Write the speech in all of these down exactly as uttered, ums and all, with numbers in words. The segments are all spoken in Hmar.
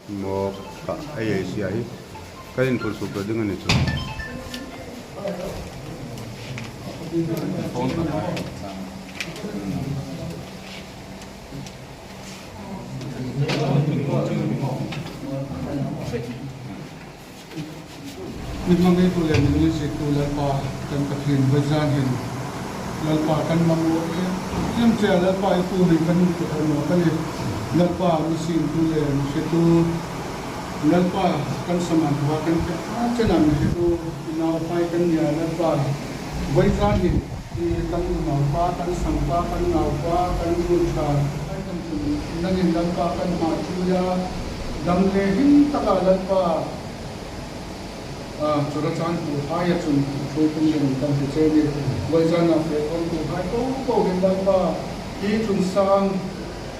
Maw ka A I C a hi ka input suk ta ding a ni chu. Ni hmangai tu le ni ziktu Lalpa kan Pathien, vawizan hin Lalpa kan mamaw em em che, Lalpa i pu hei kan hmu thei naw ka ni. Lalpa, mi siem tu le mi hre tu, Lalpa, kan saman hua kan pe a chena mi hre tu, i nauhai kan nia Lalpa, vawizan hin i kan unaupa, kan sangpa, kan naupa, kan ruolṭha, kan tum, nangin Lalpa kan hma ṭhuoia, dam le him taka Lalpa, a, chawra chanpuhai a chun ṭhuoi tum ding kan ti che ni. Vawizana fe khawmtuhai po po hin Lalpa, hi chun sang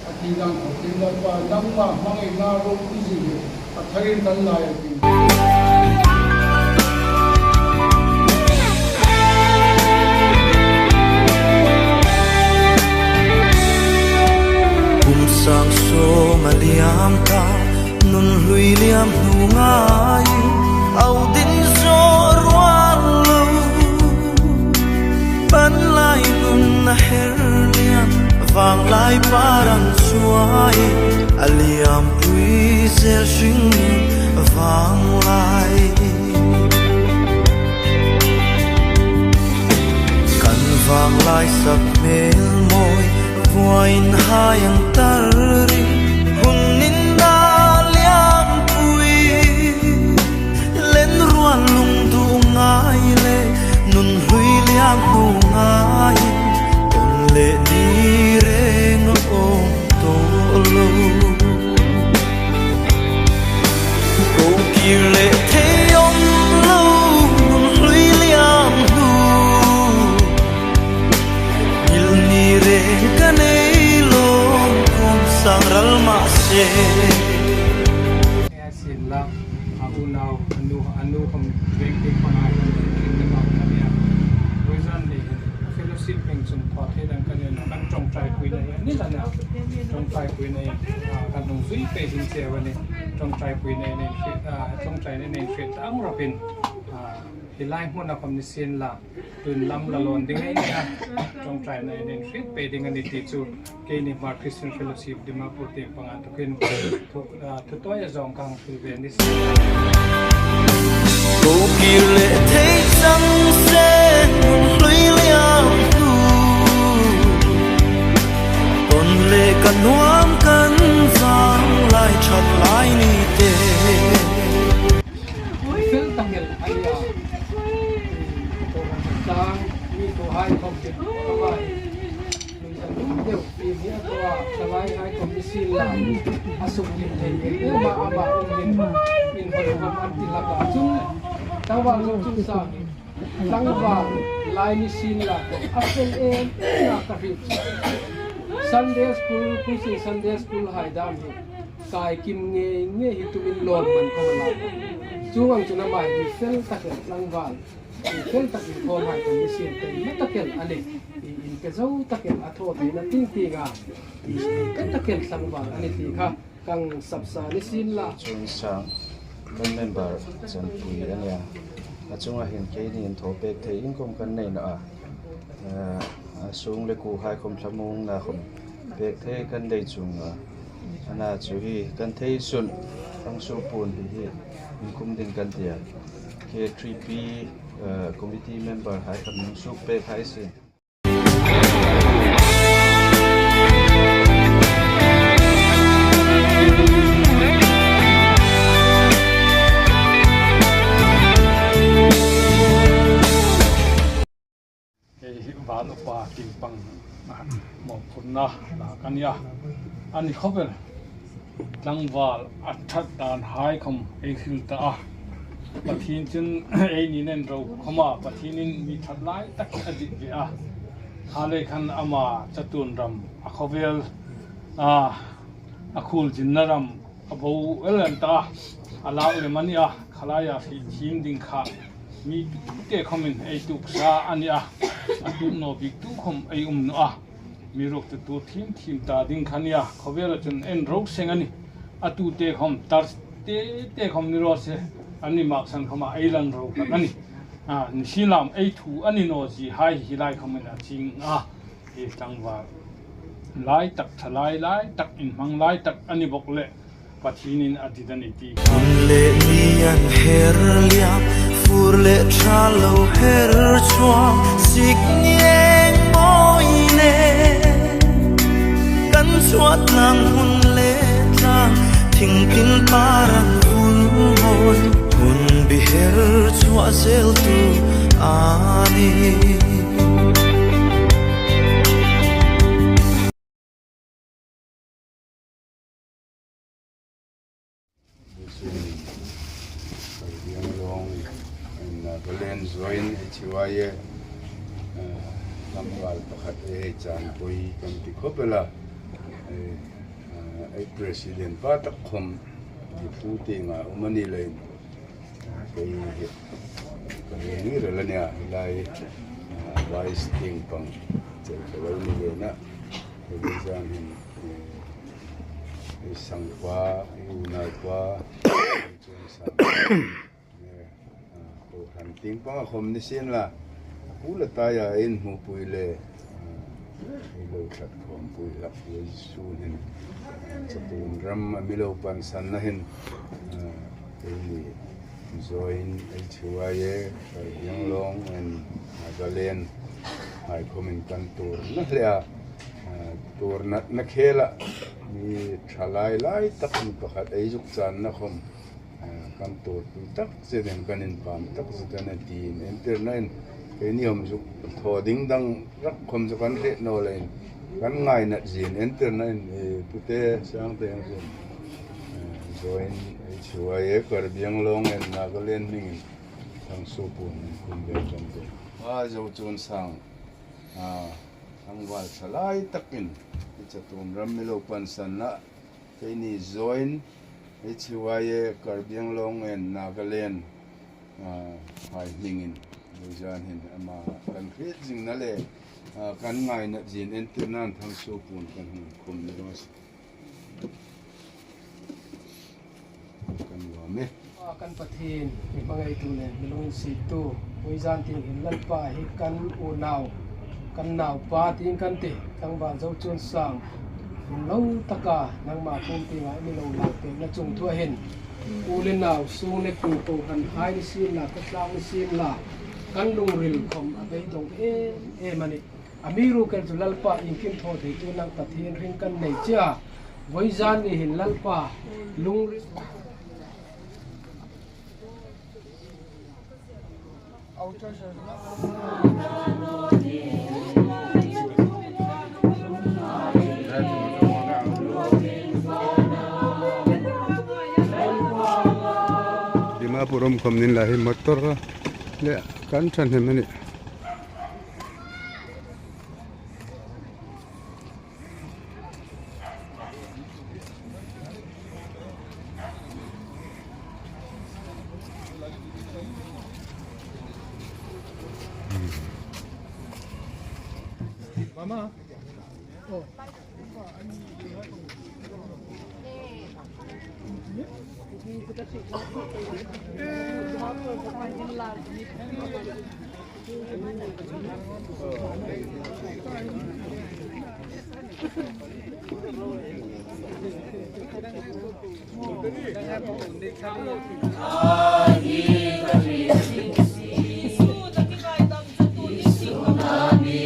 a ti dan khawm hin Lalpa, nangma hmangaina ropuizie hi a tharin kan lai a ti. Kum sang sawm a liam ta, nun hlui liam hnu ngai, au din zawr rual lo. Ban lai nun a her liam, vang lai par an suai, a liam pui zel hring vang lai. Kan vang lai sak hmel mawi, vuain hai ang tar ri, hun in na liam pui, len rual lung duh ngai le, nun hlui liam hnu ngai, tawn le ni reng awm tawh lo. Ko kir le thei awm lo, nun hlui liam hnu, ngil ni reng ka nei lo, kum sang ral mah se. Sien la, a unau, a nu, a nu khawm veng te khawm a, veng te khawm a nia. Vawizan ni hin, fellowship hming chun thaw thei dan ka nei naw, kan ṭawngṭaipuina hi a ni la nia. Ṭawngṭaipuina hi, a, kan hung zui pei ding che a nih. Ṭawngṭaipuina hi nei hriet, a, ṭawngṭaina nei hriet ang ropui. A, hi lai hmuna khawm ni sien la, tun lam la lawn ding ei nia. Ṭawngṭaina nei hriet pei ding a nih ti chu. Keini Hmar Christian Fellowship Dimapur tieng panga inthokin thu, a, thu tawia zawng ka hang hril ve ni si. Ko kir le thei chang se, nun hlui liam hnu, tawn le ka nuam kan vang lai ṭhat lai ni te. Fel tak el a nia. Ko kan sang mi ko hai khawm ti ka vai. Lui sa tum deu, i mi a tua, ka lai hai khawm ni sien la, a suk lim thei em em a, ama um lim, in hoi hoi an ti hlak a chun, ta va lo chun sa, tlangval lai ni sien la, a fel em em a ka hriet. Sunday school, Christian Sunday school hai dam hi, kai kim ngei ngei hi tumin lawm man khawm a la. Chuong ang chun ama hi fel tak el tlangval. Fel tak inkhawmhai khawm ni sien, taima tak el a nih. I, inpe zo tak el a thaw theina ting ting a, inpe tak el tlangval a nih ti kha kan sap sa ni sien la. Chuong sang kan member chanpui a nia. A chunga hin keini inthaw pek thei inkhawm kan nei naw a. Eh, a sung le kuohai khawm thlamuongna khawm pek thei kan nei chuong a. Ana chu hi kan thei sun kan su pun hi hi inkhum ding kan tia. K three P, eh, committee member hai kan nung suk pek hai si. Hei hi val upa tieng pang mawphurna lak a nia. A ni khawp el. Tlangval a ṭhat dan hai khawm ei hril ta a. Pathien chun eini nen ro khawma Pathienin mi ṭhat lai tak a dit ve a. A lei khan ama chatuon ram, a khawvel, a, a khuolzinna ram, a bo el an ta a, a lak lem a nia, khalaia hriet thiem ding kha mi te khawmin ei tuok sa a nia, a tuok naw bik tu khawm ei um naw a, mi ruok tu tuor thiem thiem ta ding kha nia, khawvela chun en ro seng a nih. A tu te khawm, tar te te khawm ni raw se, an ni maksan khawma ei lang ro kan a nih. A, ni si lam ei thu a ni naw zie hai hi lai khawmin a ching a. Hi tlangval lai tak, thalai lai tak, inhmang lai tak a ni bawk leh Pathienin a dit a nih ti. Hun le mi an her liam, fur le ṭha lo her chhuak, sik ni eng mawi le. Kan chhuat lang hun le tlang, thingpin par an vun mawi, hun bi her chhuak zel tu a nih. Karbi Anglong and Nagaland join H Y A, eh, tlangval pakhat ei chan poi kan ti khawp el a. Eh, eh, ei president pa tak khawm Diphu tienga um a ni leiin, kei hi ka hei ni rel a nia, hi lai, eh, vice tieng pang chel ka lo ni ve na. Kei zan hin, eh, ei sangpa, ei unaupa, ei chuong sang, eh, ah, kohran tieng panga khawm ni sien la, a kul a taia ei inhmupui le, ah, ei lo ṭhat khawmpui hlak hi ei sun hin, ah, chatuon ram a mi lo pansanna hin, ah, keini join H Y A, Karbi Anglong and Nagaland hai khawmin kan tuorna hle a, ah, tuorna, na khela mi ṭhalai lai tak mi pakhat ei zuk channa khawm, ah, kan tuorpui tak zetin, kan inpam tak zet a nih tiin, entirna in keini hawm zuk thaw ding dang rak khawm zuk kan hriet naw leiin, kan ngainat zin entirna in, eh, pute sang te ang zin, eh, join H Y A Karbi Anglong and Nagaland hmingin thangsuo puon khum ve kan ti. A, Zochuonsang, a, tlangval ṭhalai takin, i chatuon ram mi lo pansanna, keini join H Y A Karbi Anglong and Nagaland, ah, hai hmingin, vawizan hin ama kan hriet zingna le, ah, kan ngainat zin entirnan thangsuo puon kan hung khum ni raw se. Kan lawm e. A, kan Pathien, mi hmangaitu le mi lunginsiettu, vawizan tieng hin Lalpa hi kan unau, kan naupa tiin kan ti, tlangval Zochuonsang, hun lo taka nangma pum tienga i mi lo lak pekna chungthua hin, u le nau, sung le kuo, kohranhai ni sien la, khawtlang ni sien la, kan lungril khawm a beidong em em a nih. Amiruokchu Lalpa, iengkim thaw theitu nang Pathien hring kan nei che a. Vawizan ni hin Lalpa, lungril. Dimapur um khawm ni inla hi motor le kan ṭhahnem a nih. Mama. Oh.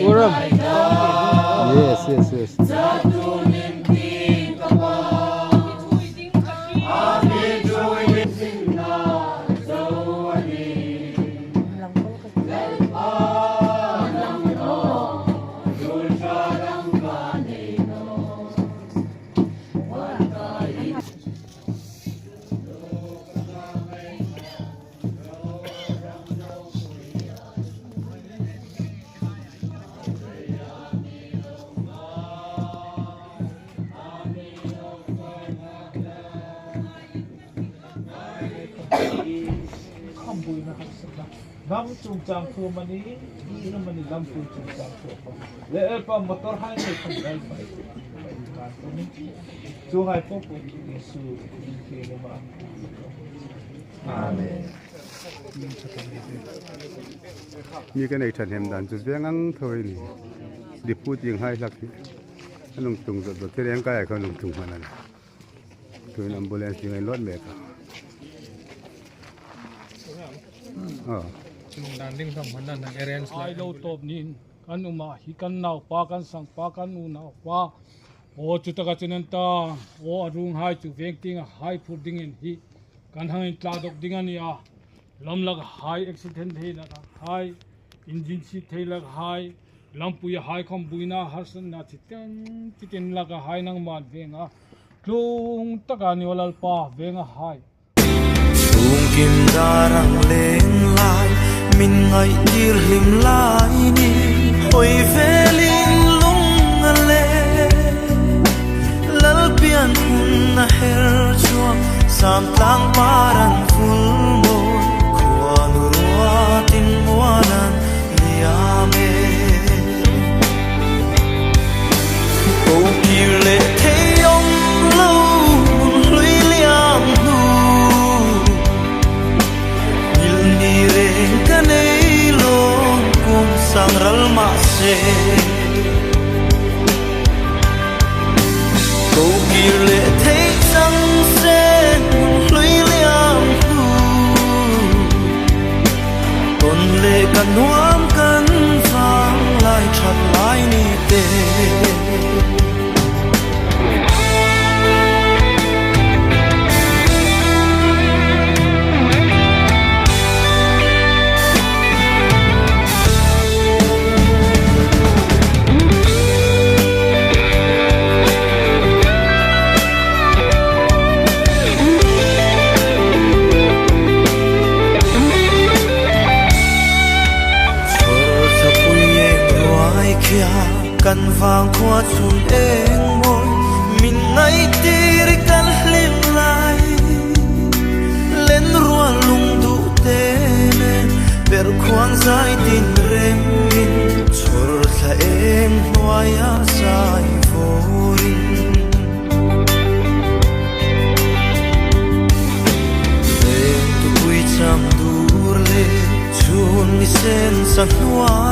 Uram. Yes, yes, yes. Hnam chungchang thu mani, i mani lampui chungchang thu. Le, eh, pa motor hai ni kan dal pai. Chuonghai po po chu Isu hmingin. Amen. Mi kan ei ṭhahnem dan chu veng ang tho ei ni. Dipuo tieng hai hlak hi. An hung tlung zot zot, thil reng kai khan hung tlung hman a nih. Tuhin ambulance ding ei lot mek a. Ah. Tlung dan ding khom hman an arrange lai. Hai lo tawp niin kan um a, hi kan naupa, kan sangpa, kan unaupa. Aw, chutaka chun an ta. Aw, a ruong hai chu veng tienga hai phur dingin hi kan hang intlak dawk ding a nih a. Lam laka hai, accident thei laka hai, engine sip thei laka hai, lampuia hai khom buoina harsatna chi ten, chi ten laka hai nangman veng a tlung taka ni aw Lalpa, veng a hai. Tlung kim dar ang leng lai, min ngaihtir hlim lai ni, hoi velin lung a le. Lalpian hun a her chuong, Samtlang par an vul maw, khuanu ruatin muan an liam e. Ko kir le thei awm lo, hlui liam hnu, hmil ni reng ka nei lo, kum sang ral mah se. Ko kir le thei chang seng, hlui liam hnu, ton le ka nuam kan vang lai, ṭhat lai ni teh. Chawrthla pui eng ruai khia, kan vang khua chun eng maw, min ngaihtir kan hlim lai. Len rual lungduh te nen, ber khuang zai tin rengin, chawrthla eng hnuaia zai vawrin. Veng tupui cham dur le, chun ni sen sa hnuai